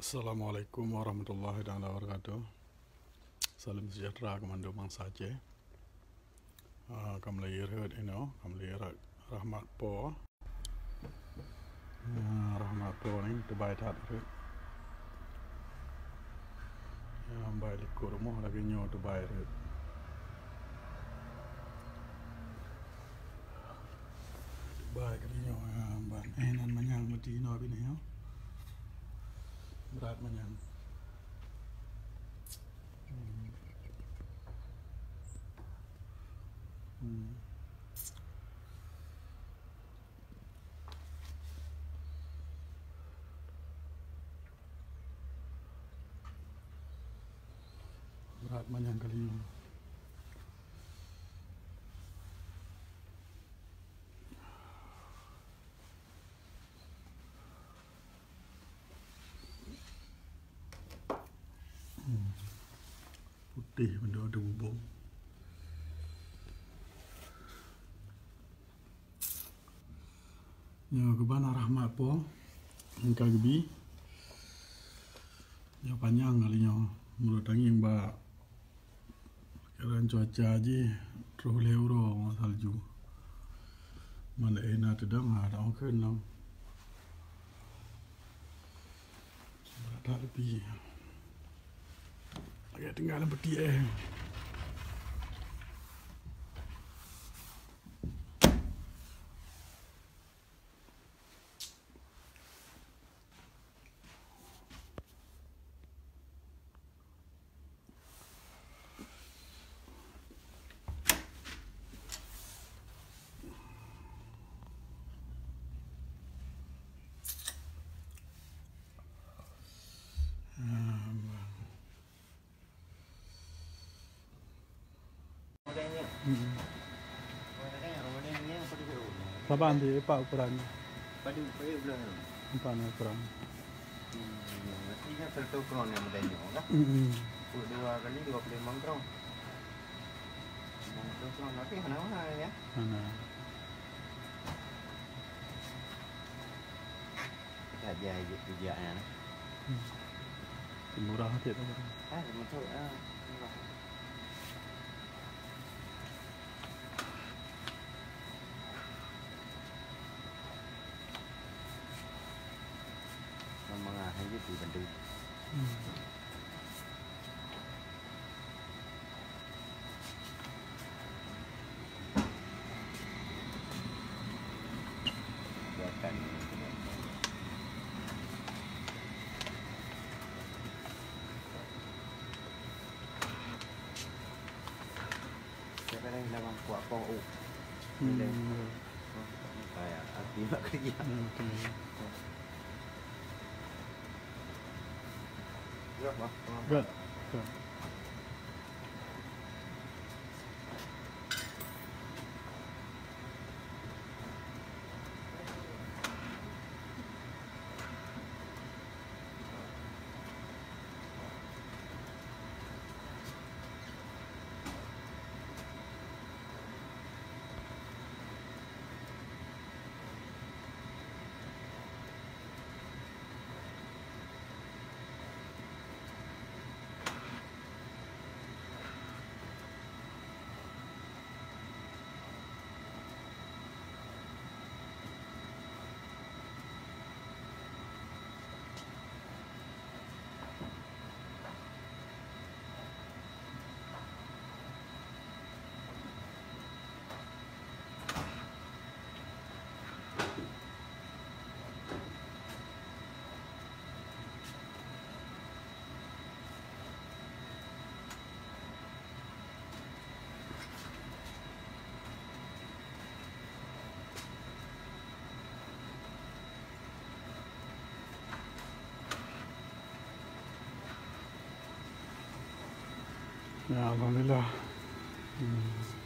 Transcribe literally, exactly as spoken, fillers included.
Assalamualaikum warahmatullahi taala wabarakatuh. Salam sejahtera keu mandum bansa Aceh. Ah, ka meulayeue rhot inoe, ka meulayeue rhot rahmat Po. Ah, rahmat Po ni teubai that rhot. Ya, bai likot rumoh lagèe nyoe teubai rhot. Baik, kali nyoe, ah, ban, eh, nan manyang meuti inoe bini nyoe. Brat manyang. Hmm. Hmm. Brat manyang kali nyoe. Hmm. Putéh mandum ada bubông. Nyoe keuban rahmat Po nyang ka geubi. Nyoe panyang kali nyoe, meunurot tangieng bak keadaan cuaca jih troh lhèe uroe salju. Malah na teudong, ha, dak mungken lom. Brat that leupie. Lagèe tinggai lam peuti, eh. Hmm. Saban di empat ukuran. Empat ukuran. Hmm. Hmm. Mana? Ka jai jeuet keu jak nyan. Hmm. Murah até tu. Ah, murah. Memang ah, gitu, bantu. Hmm. Kadang-kadang hilang kuat kong, oh. Hmm. Kayak hati nak kerja. Hmm, betul. Good. Good. Ya, alhamdulillah. Hmm.